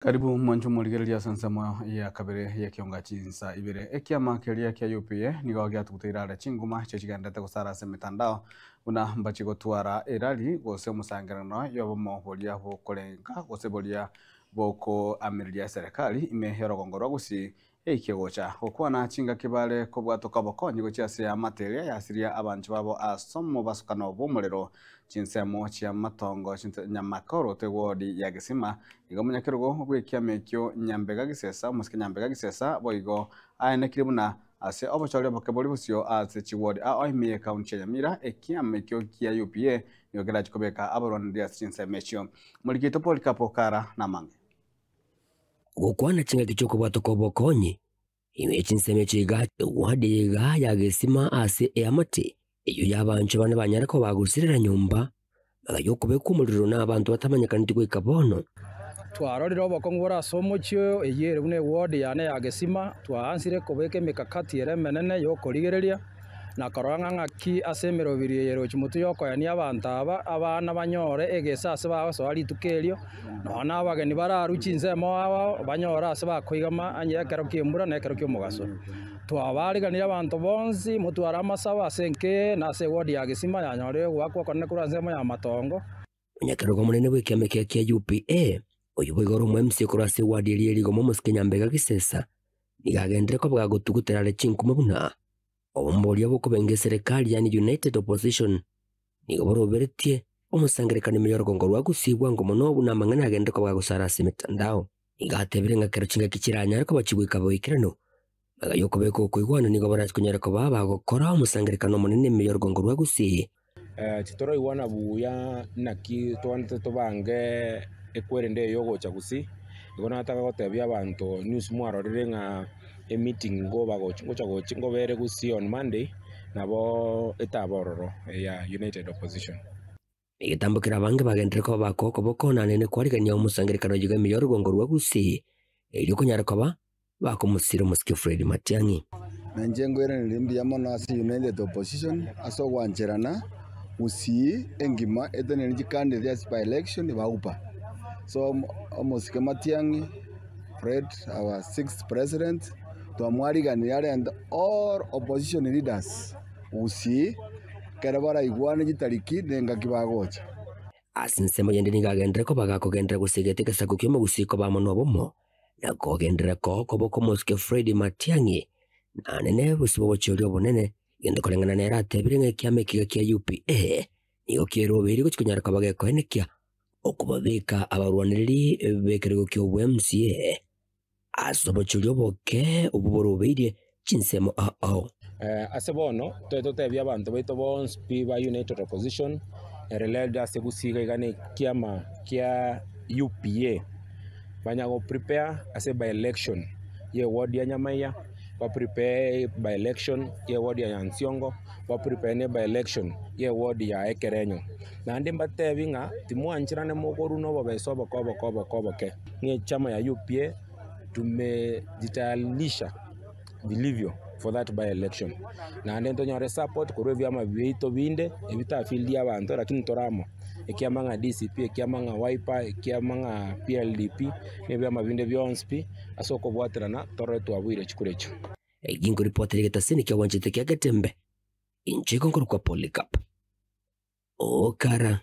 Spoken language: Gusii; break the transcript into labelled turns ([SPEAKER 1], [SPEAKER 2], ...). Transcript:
[SPEAKER 1] Karibu mwancho morigereria ase ensemo ya kabere y'ekionga chinsa ibere. Ekiama keria kia UPA nigo giatuguteire are chinguma echio chigenderete gosara ase emetandao buna mbachi gotwara erali gose omosangererekano y'obomo boria bokorenga gose boria bokoamireria eserekari ime y'orogongo rwa Gusii Eikie gocha gokwana chingaki bare kobwatoka obokonyi gochia ase eamate eria yasiria abanto babo ase omobasukano bw'omorero, chinsemo chi'amatongo Nyamakoro tegwodi ya Gesima. Igo omonyakerogo bw'ekiama ekio Nyambega Gisesa, omosike Nyambega Gisesa, boigo aenekire buna ase obochori oboke bori bosio ase chiwodi ao ime y'ekaunti ya Nyamira, ekiama ekio kia UPA nigo kerache kobeka abarwaneri ase chinsemo echio. Moriki oito Polycarp Okara namange.
[SPEAKER 2] Gokwana chingaki chi'okobwatoka obokonyi, ime chinsemo echi iga ewadi eye iga yagesima ase eamate eyio y'abanchwa bane banyare koba bagosirera nyomba, magega y'okobekwa omorero na abanto batamanyekaneti goika bono.
[SPEAKER 3] Twarorire obokong'u bore ase omochie oyo, eyio ere buna eward yane ya Gesima, twaansire kobeka emekakati ere emenene y'okorigereria, na korora ng'a ng'aki ase emerobiri eye erochie motwe y'okoenia abanto aba, abana banyore egesa ase bagosoa rituko erio, nonya na abageni bararue chinsemo ao ao, banyore ase bakoigama onye ekero ki'embura na ekero ki'omogaso. Twabaariganirie abanto bonsi, motware amasabo ase enka eye, na ase ewodi ya Gesima yanyorire ogoakwa okonene korwa ensemo y'amatongo.
[SPEAKER 2] Omonyakerogo omonene bw'ekiama ekiya kia UPA, oyio boigo ore omo-MC korwa ase ewadi eria erigoma omosike Nyambega Gisesa, nigo agenderere koba gagotugutera are chinkuma buna Obomo boria bokobenga eserekari yaani United Opposition nigo boroberetie omosangererekano ime y'orogongo rwa Gusii bwango mono buna amang'ana agenderere koba gagosara ase emetandao. Nigo atebire ng'a kero chingaki chiranyare koba chigoika boikeranu, magega y'okobeka okoigwana nigo barache konyara koba bagokora omosangererekano omonene ime y'orogongo rwa Gusii.
[SPEAKER 4] Titoroigwana buya naki twanete tobange ekwerende eye yogocha gusii, igo nataka gotebia abanto news mwarorire ng'a emeeting ngoba gochi ngocha gochi ngobere gusii on Monday, nabo etaba ororo eya United Opposition.
[SPEAKER 2] Egetambo kera abange bagenderere koba bakoa okoboko na nene kwarigania omosangererekano oyio ime y'orogongo rwa Gusii, erio konyara koba bakomosira omosike Fred Matiang'i.
[SPEAKER 5] Na inche nkoiraneria mbuya mono ase United Opposition ase ogwancherana Gusii engima etenenire chicandidate ase by election ba UPA. So omosike Matiang'i Fred our sixth president twamwariganirie arente all opposition leaders Gusii ekero baraigwane chitariki na engaki bagocha.
[SPEAKER 2] Ase ensemo yende nigo agenderere koba gakogenderera gosegeta egesaku ki'omogusii koba amo nobomo, na kogenderera koo koboko omosike Fred Matiang'i, na nene bosio bw'obochori obonene, gento koreng'ana nere atebire ng'a ekiama ekiga kia UPA nigo kierobeire gochia konyara koba gekoenekia okobabeka abarwanereri b'ekerogo ki'obwa-MCA ase obochori oboke obwo borobeirie chinsemo ao ao.
[SPEAKER 4] Ase bono toe totebie abanto baito bonsi pi ba United Opposition ere led ase Gusii iga iga na ekiama kia UPA banya go prepare ase by election ye ward ya Nyamaiya, ba prepare by election ye ward ya Nyansiongo, ba prepare ne by election ye ward ya Ekerenyo. Naende mbatebi ng'a timwancherane mokorwa na obobesa oboke oboke oboke oboke, ng'a echama ya UPA tumejitayarisha vilivyo for that by election. Naende ntonyore support korwa ebiama biaito binde ebitafildi abanto lakini tore amo, ekiama ng'a DCP, ekiama ng'a Wiper, ekiama ng'a PLDP, na ebiama binde bionsi pi, ase okobwaterana torore twabuire chikura echio.
[SPEAKER 2] Eki nkoripotera egetasini kiagwanchete kia Getembe, inche igo nkorokwa Polycarp Okara.